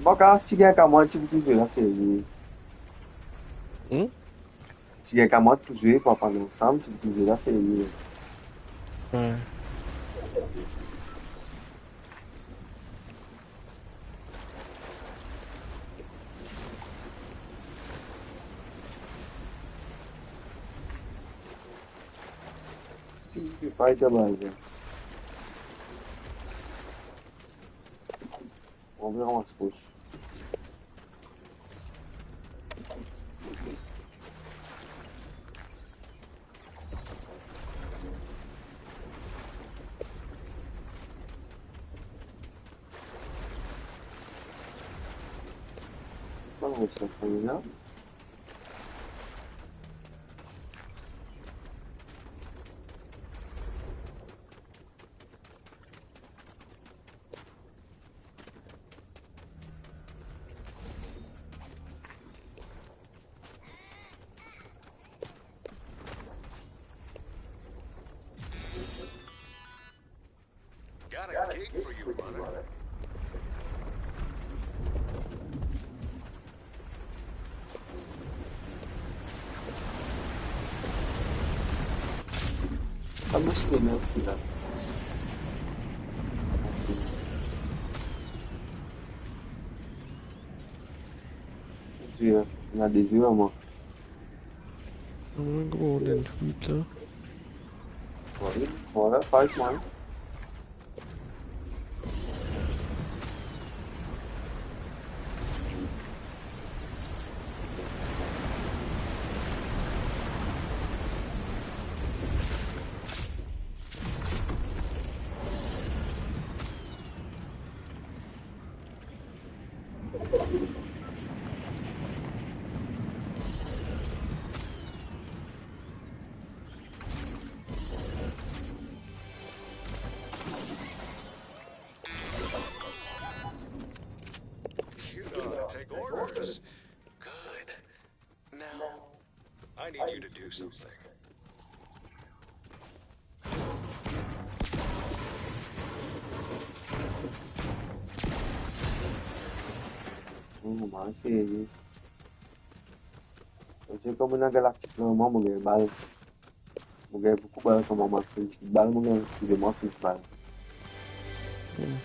Bon, kan si bien kan mwa, ti pou zwe la, serye. Hmm? Ti gagn kamarad pou zwe, pou aprann ansam, ti pou zwe la, serye. Ouais. Fight la-ba, la. On va ramas pous. Kouma sa, sa la? Got a gig for you, brother. Sa mars bien, mersi la. Dieu, on a des yeux à moi. Mwa, kouma ou ena enn twit la? Wi, vwala, parey mwa. You know how to take orders. Good. Now, I need you to do something. Oh, mars. Mo dir kouma ena galaktik lor mwa, mo gagn bal. Mo gagn boukou bal, kouma mo aste enn tigit bal, mo gagn plis de mwa plis bal. Hmm.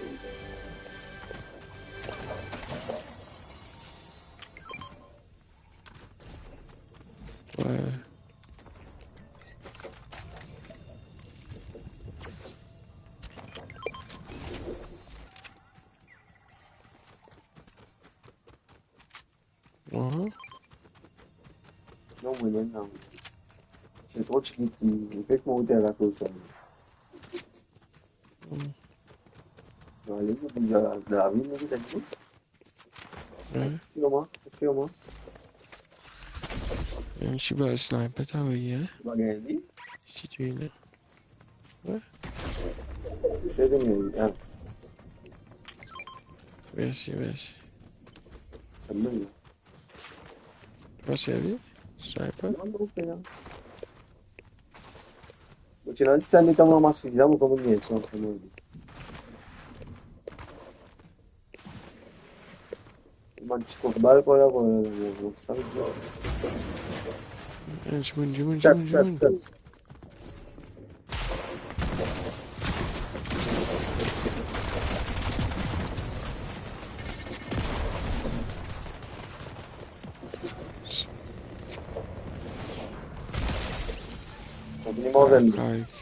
Wi. Mhm. Non, mo mem, non. Se tro tigit, li fek mont akoz sa. Hmm. Bon, ale, nou vinn dan lavil, nou vinn. Wi. Sir mwa, sir mwa. Enn ti bal sniper, ta wi, hein? Ou pa gagn li? Si tu es là. Wi. Mersi, mersi. Sa mem. Ou pa servi? Sniper? Non, non, frer. Bon, ti ena zis sa, met anba mas fizi la, mo kouma gagn son, sa mo di. Bann ti kok bal, kwa, la, kwa, la, la, la, sa, la. Eh, dimoun, dimoun, dimoun, dimoun. Stop, stop, stop. Kontign manz enn. Ah, ok.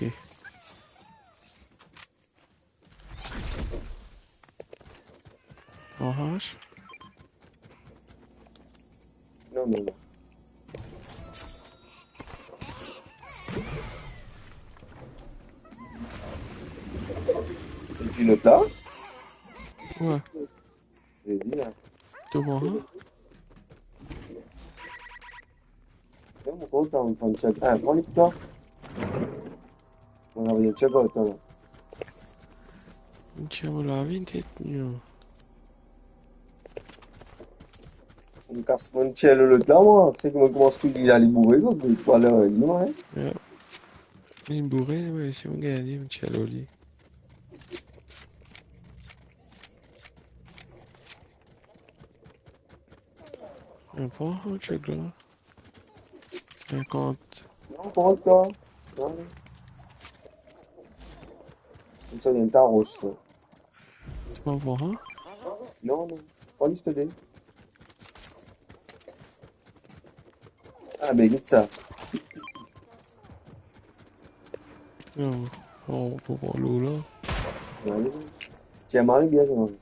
Orange? Non, non, non. Epi lot la? Wi. Li la. To pran, hein? Non, mo kontan, mo pran check. Ah, pran li pou twa. Mo ena enn check, atann. Enn check, mo lavi enn tet, non. Mo kas, mo tir lor lot la, mwa. Seki mo koumans touy li la, li boure, kwa, li boure, li, mwa, hein? Ya. Li boure, wi, si mo gagn li, mo tir lor li. Mo pran, oh, check la. Sinkant. Non, pran twa. Non. Sa, li enn ta ros, la. To pa pran, hein? Non, non. Pran li, silteple. Ah, be, get sa. Non, non, pou pran lor la. Wi. Tienn mari bien sa, man.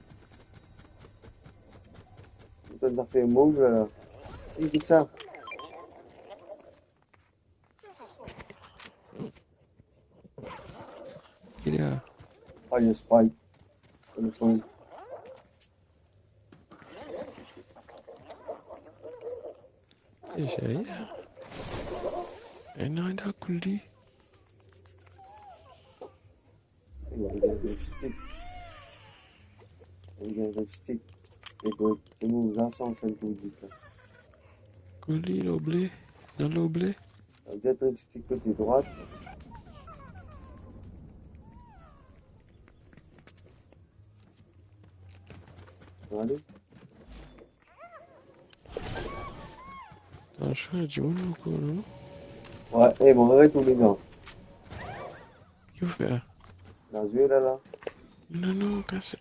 Tonn zafer mov la, la. Ki, kit sa? Ki li la? Ah, yes, Spike. Telefon. Esa ya. Ena ena kouli. Ena ena stick. Ena ena stick. E bon, nou, la, sa, sa, kouli, sa. Kouli, loble. Dan loble. Sa ve dir stick kote drwat. Ale. Atansion, dimoun ankor, non? Wi, e, bon, aret ou, lezam. Ki ou fer? La zwe la, la. Non, non, kas,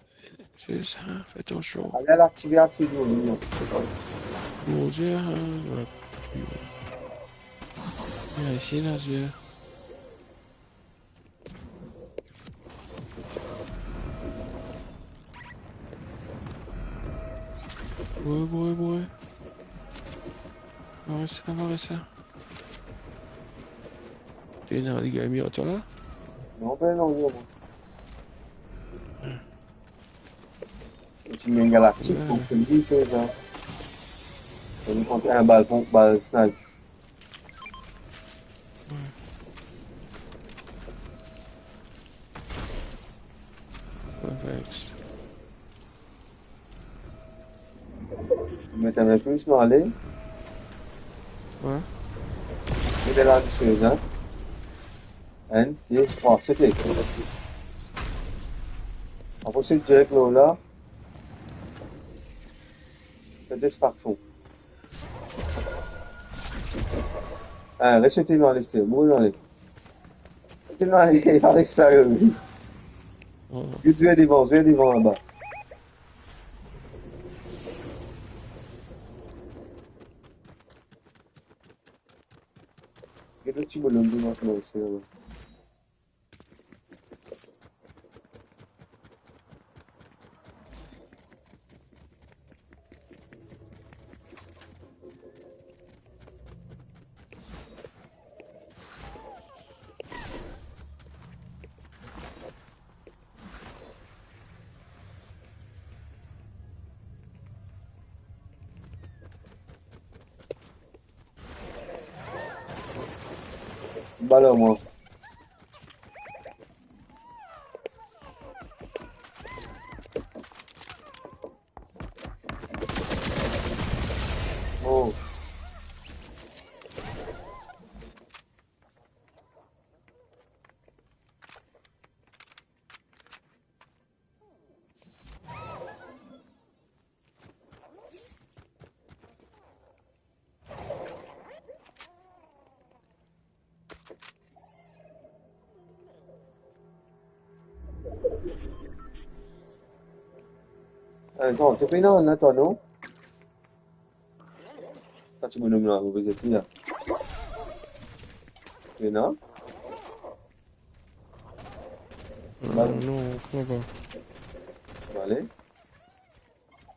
se sa, fer atansion. Ale, al aktive, aktive, non, non. Mon Dieu, hein, isi, la zwe. Wi, wi, wi. Aret sa, aret sa. Ena, li gagn mie twa la? Non, pe non, non. Ti mem galaktik, wi, pou fini, se sa. Li kont enn bal ponp, bal snipe. Wi. Perfect. Met enn plis, nou ale. Wi. Met la, misie, hein. Enn, de, trwa, sote. Apre, sote direk lor la. Fer distraksion. Ah, res sote, nou ale, Esther. Mouri, nou ale. Sote, nou ale, pa res sa, wi. Vit, zwe devan, zwe devan laba. Get lot ti bonom devan, kouma isi laba. Bal ar mwa. Oh. Eh, sa, to pena, na twa, non? Sa ti bonom la, mo bizin li la. Pena? Non, non, non, pa. Ale.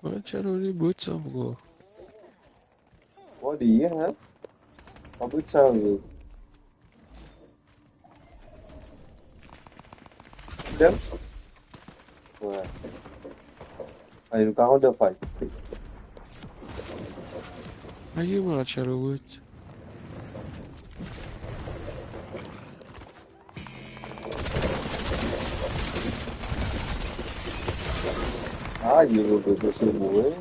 Wi, ti ena li bout sa ankor. Wi, li, hein? Pa bout sa, wi. Dem? Wi. Ale, nou karan dan fay. Aye, mwa, ti ena li bout. Aye, mo pe pase mouri.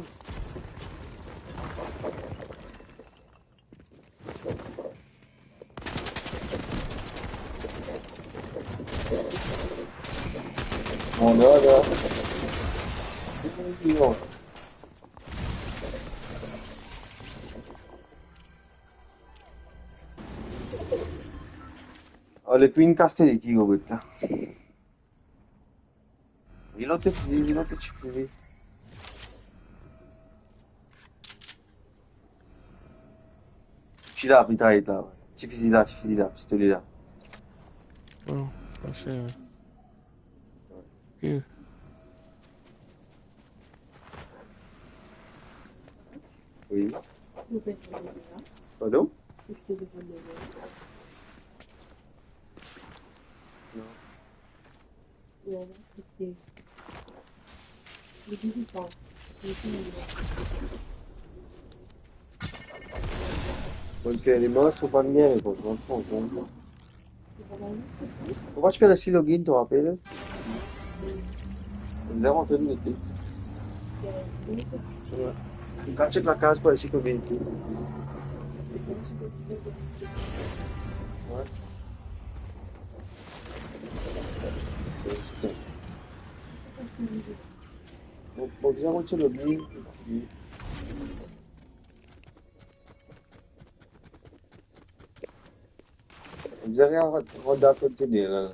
Bon, la, la. Oh, le Queen Castle ki robot la. Li lot ti, li lot ti fizi. Ti la, mitray la. Ti fizi la, ti fizi la, pistole la. Oh. Pase, wi. Ok. Oui. Pardon? Non. Bon, tu as les mains, faut pas venir, quoi. Pourquoi tu peux rester login, tu te rappelles? Là, on te dit, ouais. Quand tu la case pour essayer combien de temps. Ouais. Bon, bon, bizin rod so login. Bizin rod, rod akote de la.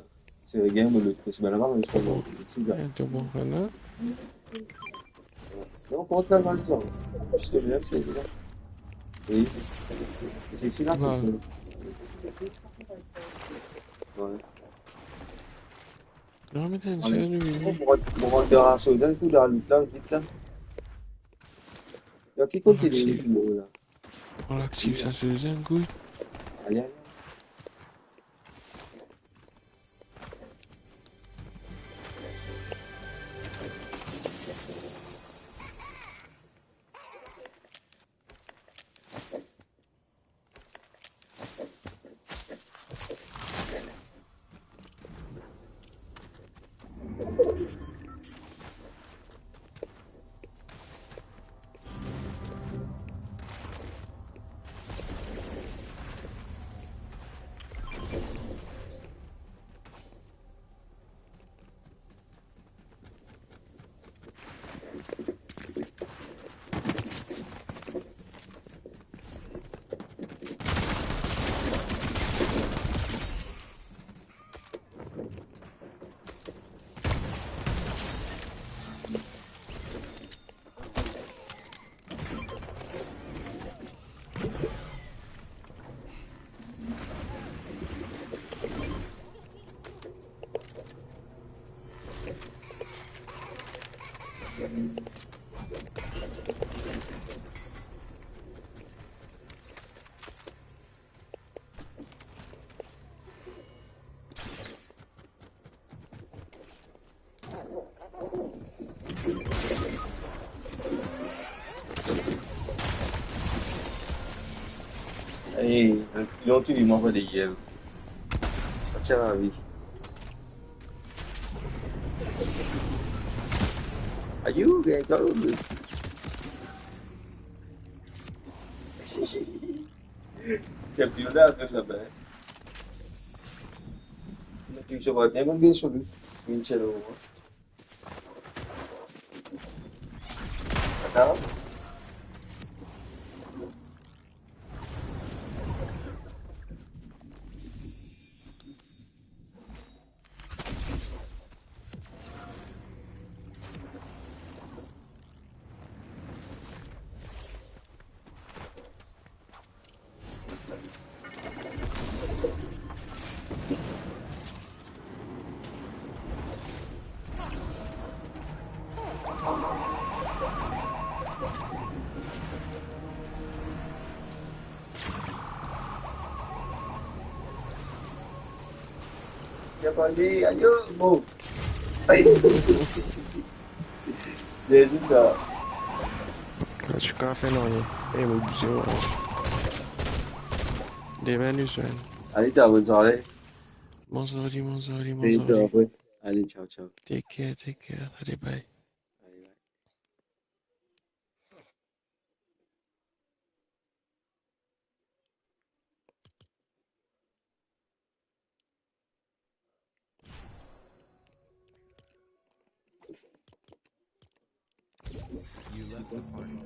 Se regagn mo lot kote, se bann laba, me zis pa bon. Eh, to bon, la. Non, kont la, dan lezot. Zis bien, se la. Oui. Se isi la, se... Voilà. Ouais. Non, me tonn, ale. Mo rant, mo rant dan so, dan kou, dan lout la, vit la. Dan ki kote li, la? On aktiv sa, se deziem kou. Ale, ale. Hey, lontan li manz de yel. Sa ti ravi. Ayo, gagn twa. Ti pli la, sa laba. Mete so bwa, mete so bwa. Vinn tir lor mwa. Atann. Li pa ale, ayo, bon. Zezi sa. Kan ti kafe nanye. E, mo bizin manz. Demin nou zwenn. Ale, ta, bonn sware. Bonn sware, bonn sware, bonn sware. Ale, ciao, ciao. Take care, take care. Ale, bye. Ale, bye. You left the party.